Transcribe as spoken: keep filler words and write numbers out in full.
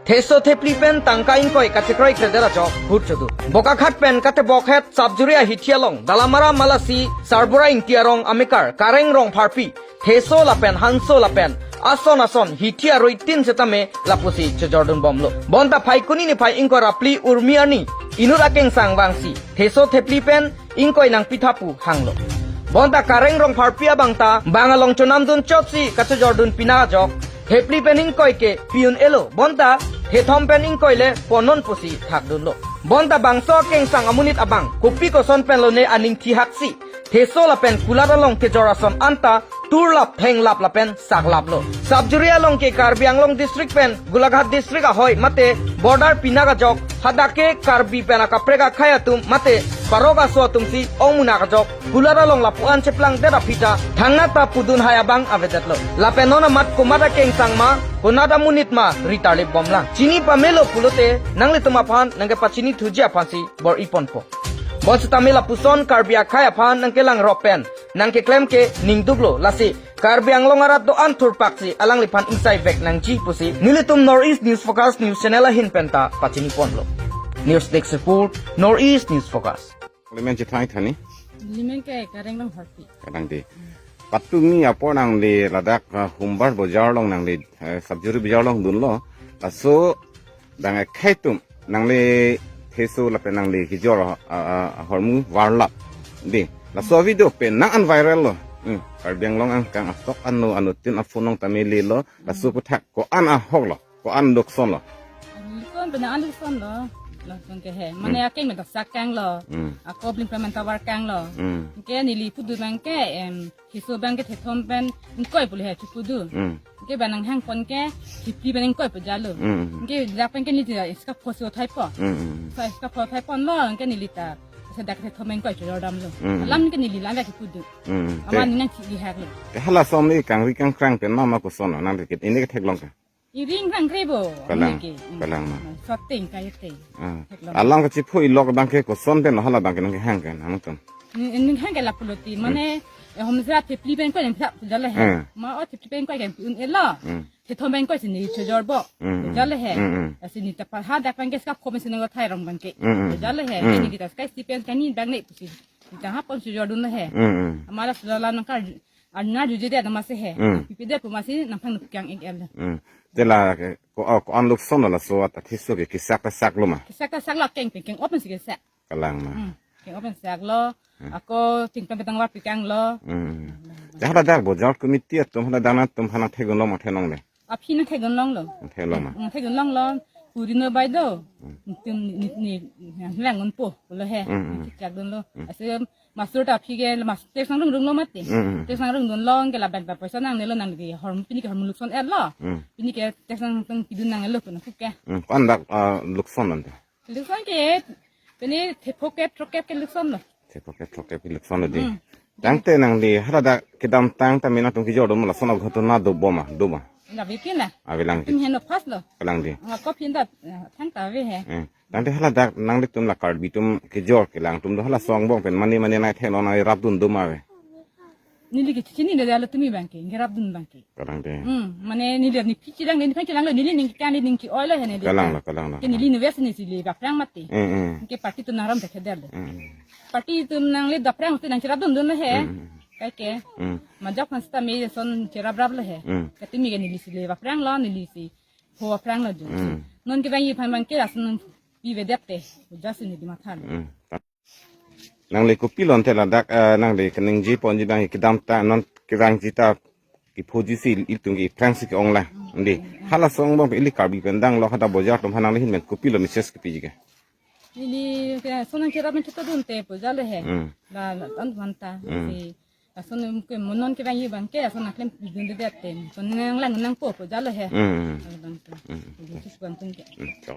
Theso thepli pen tangka ingkoi kachekroi kredet ajok hut chodu. Bokakhat pen katebokhet Sapjuri ahithi along Dalamara Malasi Sarbura Ingti arong amekar Kareng Rongpharpi theso lapen hanso lapen ason ason hithi arui tin setame lapusi chojordun bomlo. Bonta Phaikuni niphai ingkoi ra phli Urmi arni inut akengsang vangsi theso thepli pen ingkoi nangpitha pu hanglo. Bonta Kareng Rongpharpi abangta bang along chonamdun chotsi kachojordun pinak ajok thepli pen ingkoi ke pi-un-elo, bonta thethom pen ingkoi le ponnon pusi thakdunlo. Bonta bangso akengsang amonit abang kopi koson pen lone aning thihaksi theso lapen kulat along kejor ason anta turlap thenglap lapen saklaplo. Sapjuri along ke Karbi Anglong district pen Golaghat district ahoi mate border pinak ajok hadak ke Karbi pen akaprek akhei atum mate parok aso atumsi ongmunak ajok kulat along lapu-an cheplangdet aphi ta thangnat ta pudun hai abang avedetlo. Lapen non amat komat akengsang ma, konat amonit ma ritarlip bomlang. Chini pamelo pulote nanglitum aphan nangkepachini thuji aphansi bor-i ponpo. Bonsetame lapuson Karbi akhei aphan nangkelang rop pen nangkeklem ke ningduklo, lasi Karbi Anglong arat do-an thurpaksi alangliphan ingsaivek nangji pusi nelitum North East News Focus News Channel ahin penta pachini ponlo. News Desk Report, North East News Focus. Limen chethang thani? Limen ke Kareng Rongpharpi. Kadang di. Patumi apor nangli ladak, ah, Humbar bojar along nangli, eh, Sapjuri bojar along dunlo. Laso bang akhei atum nangli theso lapen nangli kejor, ah, ah, ahormu varlap. Di. Laso video pen nang an viral lo. Hmm. Karbi Anglong angkang atok anu anutin aphonong tamili lo. Laso aphuthak ko-an ahok lo. Ko-an lukson lo. Lukson pen an lukson lo. Lukson ke he. Mane akeng me dak sak kanglo. Hmm. Ako bling pen man tovar kanglo. Hmm. Ke neli pudu bang ke, em, theso bang ke thethom pen ingkoi pule he chupudu. Hmm. Ke bang nanghang pon ke thepli pen ingkoi pu jalo. Hmm. Ke dak pen ke neli iska phosi othai po. Hmm. So iska pho thai ponlo ke neli ta. Sedak thethom pen ingkoi chojordamlo. Hmm. Alam ke neli lang dak chupudu. Hmm. Ama Te, nang chi hak lo. Te hala som ni kangri kangkrang pen mama koson lo nang dikit. Ini ke theklong ke. Iring rang krebo. Kalang, ini ke. Hmm. Kalang ma. Shooting kayo te. Ah. Theklong. Alang kachipho ilok bang ke koson pen hala bang ke nangkehang ke nangtum. Ni, ni hang ke lapulo ti. Hmm. Mane, eh, homsera thepli pen ko yang sa jale he. Hmm. Ma o thepli pen ko yang un elo. Hmm. Thethom pen ko sini chojorbo. Hmm, hmm. Jale he. Hmm, hmm. Sini ta pa hadak pen ke skap komen sini ko thai rong bang ke. Hmm, hmm. Jale he. Hmm. Ini kita skai stipen kani bang ne pusi. Kita ha pon chojordun he. Hmm, hmm. Amara sudala nangkar Arna juje dia nama se he. Hmm. Pipi dia puma si nampang nukang ik el. Hmm. Te la ke, ko, oh, ko-an lukson lo laso ata theso ke kesak ta saklo ma. Kesak ta saklo keng pen keng open si kesak. Kalang ma. Hmm. Keng open saklo. Hmm. Ako tingtang petang war pikanglo. Hmm. Te hala dak bojar committee atum hala dak nangtum hana thegunlo ma thenong le. Aphi nangthegunlonglo. Thegunlong ma. Hmm, thegunlonglo. Puri no bai do. Hmm. Tum ni ni ni lang unpo lo he. Hmm, hmm. Chak dunlo. Hmm. Ase Masur ta aphi ke mas tes nangrung rung lo mati. Mm, mm. Tes nangrung dun long ke laban ta poisa nangnelo nangke hormu pini ke hormu lukson etlo. Mm. Pini ke tes nangtung pidun nangnelo pun aku ke. Mm. Ko-an dak, ah, lukson ante? Lukson ke pini thepho kep throk kep ke lukson lo. Thepho kep throk kep ke lukson lo di. Mm. Tangte nangli hala dak kedamtang ta mina tung kejordun lason abang ghotona do bom ma, do ma. Nggak bikin lah. Avelang. Tim heno pas lo. Kalang di. Nggak kop hinda, eh, thang ta ave he. Mm. Tangte hala dak nanglitum la Karbi atum kejor kelang atum do hala song bong pen mane mane nai thelo nai rapdun do ma ave. Neli ke chini de alo tumi bang ke, nge rapdun bang ke. Kalang de. Hmm, mane neli ni pichi lang, neli pichi lang lo, neli ning kan neli ning ki oil he neli. Kalang lo, kalang lo. Ke neli ni wes ni sili baplang mati. Hmm, hmm. Ke party atum nangrum te keder lo. Hmm. Party atum nangli baplang te nang cherapdun dun he. Hmm, hmm. Kai ke. Hmm. Majak kan sta me son cherap rap lo he. Hmm. Ke tumi ke neli sili baplang lo, neli si ho baplang lo dun. Hmm. Non ke bang iphan bang ke asun pi vedep te. Uja sini di matha lo. Hmm. Nangli kopilo ante ladak, eh, nangli keningje ponji bang kedamtang non kevangji ta kephoji si ilitum ke aphrangsi ke-ong lang. Andi. Hala song bong ili Karbi pen dang lo hada bojar atum aphan nangli ahin pen kopilo message kepiji ke. Ili ke sonang cherap men chuta dun te pu jalo he. Hmm. La la tan manta. Hmm. Si ason ke monon kevangji bang ke ason aklem dun de te. Son nang lang nangpo pu jalo he. Hmm. Bang tu. Hmm. Ili chis bang tung ke. Hmm.